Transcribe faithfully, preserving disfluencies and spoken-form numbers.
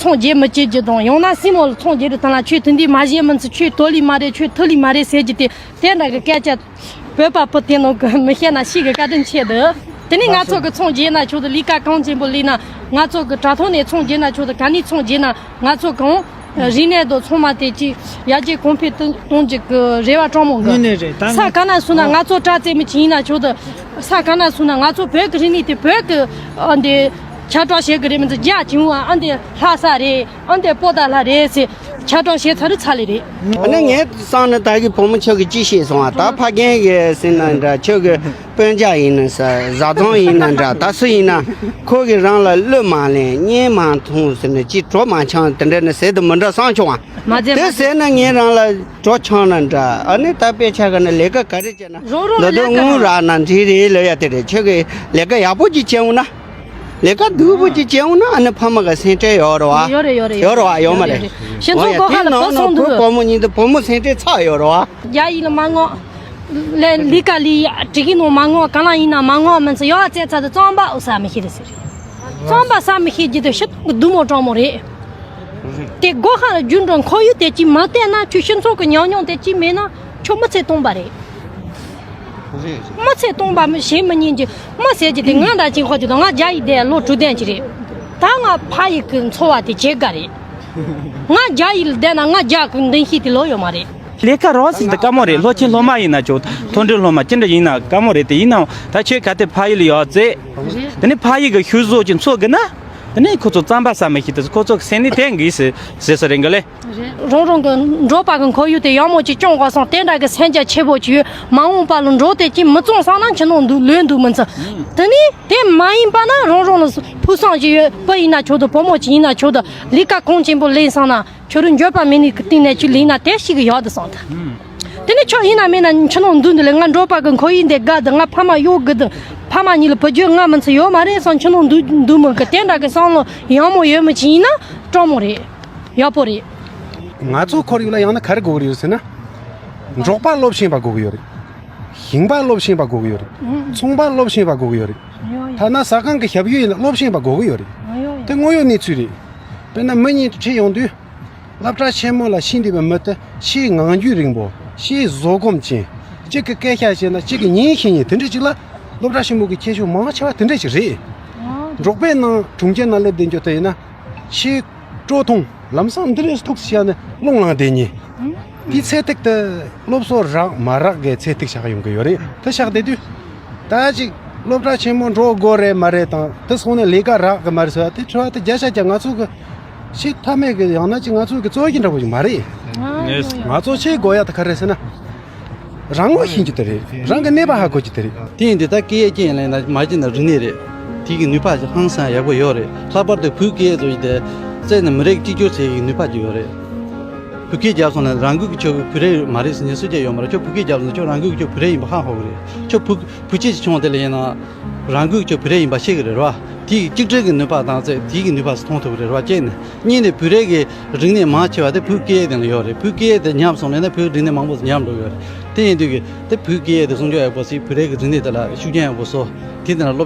ཚོང་རྒྱག་མི་བྱེད་རྒྱུ་དང་། ཡང་ན་སྲིང་མོ་ལ་ཚོང་རྒྱག་རྒྱུ་དང་ལ། ཁྱོད་དེ་འདྲ་མ་བྱེད་མི་ཚུགས། ཁྱོད་དོ་ལི་མ་རེད། ཁྱོད་ཐུ་ལི་མ་རེད་ཟེར་རྒྱུ་དེ། དེ་འདྲ་གི་སྐད་ཆ་བོད་པ་བུ་དེ་ནང་གི་མི་བཤད་ན་ཤི་གི་བཀའ་དྲིན་ཆེ་འདུག་དེ་ནས་ང་ཚོ་གི་ཚོང་རྒྱག་ན་ཆོག་འདུག་ལས་ཀ་གང་ཆེན་པོ་ལས་ན། ང་ཚོ་གི་དྲ་ཐོག་ནས་ཚོང་རྒྱག་ན་ཆོག་འདུག་ག་ནས་ཚོང་རྒྱག་ན་ང་ཚོ་གང་རིག་གནས་དང་ཚང་མ་དེ་ཅིག་ཡར་རྒྱས་གོང་འཕེལ་གཏོང་རྒྱུ་གི་རེ་བ་དྲང་མོ་གི། དངོས་གནས་རེད། ད་ས་ག་ན་སོང་ན་ང་ཚོ་དྲ་རྩེད་མོ་ཅིག་ཡིན་ན་ཆོག་འདུག་ས་ག་ན་སོང་ན་ང་ཚོ་བོད་ཀྱི་རིག་གནས་དེ་བོད་ཀྱི་ཨ་འདི་ཁྱབ་བསྒྲགས་བྱེད་གི་རེད། མི་ཚོ་རྒྱ་ཆེན་པོ་ཨ་འདི་ལྷ་ས་རེད། ཨ་འདི་པོ་ཏཱ་ལ་རེད་ཟེར་ཁྱབ་བསྒྲགས་བྱས་ཚར་རེད་ཚར་ལེ་རེད། ཨ་ནི་ངས་བསམ་ན་ད་གི་བུ་མོ་ཁྱོད་ཀྱིས་ཅི་བཤད་སོང་ཨ། ད་ཕ་རྒན་གྱི་ཟེར་ན་འདྲ། ཁྱོད་ཀྱི་སྤུན་ཀྱག་ཡིན་ན་ས་བཟའ་ཚང་ཡིན་ན་འདྲ། ད་སུ་ཡིན་ན་ཁོ་གིས་རང་ལ་བློས་མ་ལེན། གཉེན་མ་ཐོངས་ཟེར་ན་ཅི་གྲོགས་མ་འཆང་། དེ་འདྲ་ནི་ཟེར་དུ་མི་འདྲ་བསམ་བྱུང་ཨ། མ་ཟེར་དེ་མ་ཟེར་ཟེར་ན་ངས་རང་ལ་གྲོགས་འཆང་ན་འདྲ། ཨ་ནི་ད་དཔེ་ཆ་ག་ན་ལས་ཀ་ག་རེ་བྱས་ན་རོགས་རོགས་འདི་ལ་དུ་ལས་ཀ་དངུལ་རག་ན་འགྲིག་རེད་ལབ་ཡ་དེ་རེད། ཁྱོད་ཀྱིས་ལས་ཀ་ཡག་པོ་ཅིག་བྱས་འོང་ན། ལས་ཀ་སྡུག་པོ་ཅིག་བྱས་འོང་ན་ཨ་ནི་ཕ་མ་ག་སེམས་ཁྲལ་ཡོད་རེད་བ། ཡོད་རེད་ཡོད་རེད་ཡོད་རེད་བ། ཡོད་མ་རེད། ཤིང་ཚོ་སྒོ་ཁ་ལ་བུ་སོང་འདུག་བུ་བུ་མོ་གཉིས་འདི་བུ་མོ་སེམས་ཁྲལ་ཚ་ཡོད་རེད་བ། རྒྱ་ཡིག་ལ་མ་ངོ་། ལས་ལས་ཀ་ལས་དྲི་གི་ནོ་མ་ངོ་ག་ལ་ཡིན་ན་མ་ངོ་མི་ཚེ་ཡོད་བ་བཙལ་ཚ་དུ་རྩམ་པ་འོ་ས་མི་ཤེས་རེད་ཟེར། རྩམ་པ་ས་མི་ཤེས་རྒྱུ་དུ་ཤི་ཐོག་གི་སྡུག་མོ་དྲང་མོ་རེད། དེ་སྒོ་ཁ་ལ་རྒྱུ་འགྲོ་ཁོར་ཡུག་དེ་ཅིག་མ་བལྟས་ན་ཁྱོད་ཤིང་ཚོ་གི་ཉམས་མྱོང་དེ་ཅིག་མེད་ན་ཁྱོད་མི་ཚེ་སྟོང་པ་རེད། མི་ཚེ་སྟོང་པ་མི་ཞེ་མི་ཉན་གྱི་མི་ཟེར་གྱི་དེ་ང་འདྲ་ཅིག་ཁོ་དེ་དང་ང་རྒྱ་ཡིག་དེ་ལོ་དྲུག་ལྡན་གྱི་རེད། ད་ང་ཕ་ཡིག་གི་འཚོ་བ་དེ་བྱེད་དགའ་རེད། ང་རྒྱ་ཡིག་ལ་བསྡད་ན་ང་རྒྱ་གི་འདུན་ཤེས་དེ་ལོ་ཡོད་མ་རེད། ལས་ཀ་རོགས་ཟིན་དུ་དཀའ་མོ་རེད། སློབ་ཆེན་སློབ་མ་ཡིན་ན་ཆོག་མཐོ་འབྲིང་སློབ་མ་ཅི་འདྲ་ཡིན་ན་དཀའ་མོ་རེད། དེ་ཡིན་ནའང་ད་ཁྱོད་ག་དེ་ཕ་ཡིག་ལ་ཡོད་ཚེ། དེ་ནི་ཕ་ཡིག་གི་ཤུལ་བཟོ་ཅིག་འཚོ་དགོས་ན། དེ་ནི་ཁོ་ཚོ་རྩམ་པ་ཟ་མི་ཤེས་དུས་ཁོ་ཚོ་གི་སེམས་ནི་དེ་འགིས་ཟེར་ཟེར་ས་རེད་འགའ་ལེ། རང་རང་གི་འབྲོག་པ་གི་ཁོར་ཡུག་དེ་ཡག་མོ་ཅིག་སྐྱོང་དགོས་སོང་། དེ་འདྲ་གི་སེམས་རྒྱ་ཆེ་པོ་ཅིག་ཡོད། མ་འོངས་པ་ལ་འབྲོག་དེ་ཅིག་མི་བཙོང་སང་ན་ཁྱི་ནང་འདུག་ལོས་འདུག་མི་ཚེ། དེ་ནི་དེ་མ་ཡིན་པ་ན་རང་རང་ལ་ཕུགས་བསམ་ཅིག་ཡོད། བུ་ཡིན་ན་ཆོག་འདུག་བུ་མོ་ཅིག་ཡིན་ན་ཆོག་འདུག་ལས་ཀ་གོང་ཆེན་པོ་ལེན་སང་ན་ཁྱོད་རང་འགྱོད་པ་མེད་ནི་གི་སྟེང་ནས་ཅིག་ལེན་ན་དེ་ཞིག་གི་ཡག་འདུག་སང་ད། དེ་ནི་ཁྱོད་ཡིན་ན་མིན་ན་ཁྱི་ནང་འདུག་འདི་ལས་ང་འབྲོག་པ་གི་ཁོར་ཡུག་འདི་དགའ་འདུག་ང་ཕ་མ་གཡོག་གི་འདུག་ཕ་མ་གཉིས་ལ་བུ་རྒྱུད་ལྔ་མི་ཚེ་ཡོད་མ་རེད་སང་ཁྱི་ནང་འདུག་འདུག་མི་གི་དེ་འདྲ་གི་བསམ་བློ་ཡག་མོ་ཡོད་མི་ཅིག་ཡིན་ན་སྤྲང་མོ་རེད། ཡག་པོ་རེད། ང་ཚོ་ཁོར་ཡུག་ལ་ཡང་ན་ག་རེ་དགོས་ཀྱི་ཡོད་ཟེར་ན། འབྲོག་པ་སློབ་ཤེས་པ་དགོས་ཀྱི་ཡོད་རེད། ཞིང་པ་སློབ་ཤེས་པ་དགོས་ཀྱི་ཡོད་རེད། ཚོང་པ་སློབ་ཤེས་པ་དགོས་ཀྱི་ཡོད་རེད། ཐ་ན་ཟ་ཁང་གི་ཞབས་ཞུ་ཡིན་ན་སློབ་ཤེས་པ་དགོས་ཀྱི་ཡོད་རེད། དེ་དངོས་ཡོད་གནས་ཚུལ་རེད། དཔེར་ན་མི་གཉིས་ཁྲིད་ཡོང་དུས། སློབ་གྲྭ་ཆེན་མོ་ལ་ཕྱིན་བསྡད་པའི་མི་དེ་ཆེས་ངང་རྒྱུད་རིང་པོ། ཆེས་བཟོད་སྒོམ་ཅན། གཅིག་གི་སྐད་ཆ་བཤད་ན་གཅིག་གི་ཉན་ཤེས་མཁན་དེ་འདྲ་ཅིག་ལ་སློབ་གྲྭ་ཆེན་མོ་གི་ཁྱད་ཆོས་མང་ཆེ་བ་དེ་འདྲ་ཅིག་རེད། འབྲོག་པའི་ནང་གྲོང་ཁྱེར་ནང་སླེབས་བསྡད་རྒྱུ་དེ་ཡིན་ན། ཆེས་སྤྲོ་ཐུང་། ལམ་སང་འདི་རེད་ཐུག་ཤ་ནས་རླུང་ལངས་བསྡད་ཉེ། དེའི་ཚད་ཐིག་དེ་སློབ་གསོ་རག་མ་རག་གི་ཚད་ཐིག་ཆགས་ཡོང་གི་ཡོད་རེད། དེ་ཆགས་བསྡད་དུས། ད་ཅིག་སློབ་གྲྭ་ཆེན་མོ་འགྲོ་དགོས་རེད་མ་རེད་དང་དེ་སོང་ནས་ལས་ཀ་རག་གི་མ་རེད་ཟེར་བ་དེ་དྲི་བ་དེ་བརྒྱ་ཆ་བརྒྱ་ང་ཚོ་གི་ཆེས་མཐའ་མེད་ཀྱི་ཡང་ན་ཅིག་ང་ཚོ་གི་རྩོད་གཞི་འདྲ་པོ་ཞིག་མ་རེད། ང་ཚོ་ཆེས་དགོས་ཡ་དེ་ག་རེ་ཟེར་ན། རང་ངོ་ཤེས་རྒྱུ་དེ་རེད། རང་གི་གནས་པ་ཧ་གོ་རྒྱུ་དེ་རེད། དེ་ཡིན་དུས་ད་སྐད་ཡིག་ཅན་ལེན་ན་མ་བྱས་ན་རིག་གནས་རེད། དེ་གི་ནུས་པ་ཧང་སང་ཡག་པོ་ཡོད་རེད། ལྷག་པར་དུ་བོད་སྐད་ཡིག་ཚོ་ཡིན་ཏེ། བཙལ་ནས་མི་རིགས་གཅིག་གྱུར་ཚད་ཀྱི་ནུས་པ་ཅིག་ཡོད་རེད། བོད་སྐད་རྒྱབ་སོང་ན་རང་འགུལ་གྱི་ཆོག་གི་བོད་རིགས་མ་རེད་ཟེར་ནས་སུ་སྐད་ཡོད་མ་རེད། ཁྱོད་བོད་སྐད་རྒྱབ་སོང་ན་ཁྱོད་རང་འགུལ་གྱི་ཆོག་བོད་རིགས་ཡིན་པ་ཧ་གོ་གི་རེད། ཁྱོད་བོད་བོད་སྐད་ཅིག་ཆུང་བ་དེ་ལ་ཡིན་ན། རང་འགུལ་གྱི་བོད་རིགས་ཡིན་པ་ཤེས་ཀྱི་རེད་ར། དེ་ཡི་གཅིག་སྒྲིལ་གྱི་ནུས་པ་དང་བཅས་དེ་གི་ནུས་པ་སུ་མཐོང་ཐུབ་ཀྱི་རེད་ར། གཅིག་ནས་གཉིས་ནས་བོད་རིགས་ཀྱི་རིག་གནས་མང་ཆེ་བ་དེ་བོད་སྐད་ཡིག་དེ་ལ་ཡོད་རེད། བོད་སྐད་ཡིག་དེ་ཉམས་སོང་ནས་ན་བོད་རིག་གནས་མང་པོ་ཞིག་ཉམས་འགྲོ་གི་ཡོད་རེད། དེ་ཡིན་དུས་ཀྱི་དེ་བོད་སྐད་ཡིག་དེ་སྲུང་སྐྱོབ་ཡག་པོ་བྱེད། བོད་རིགས་ཀྱི་རིག་གནས་དེ་ལ་ཤུགས་རྐྱེན་ཡག་པོ་བཟོ། དེ་དེ་ལ་སློབ་སྦྱོང་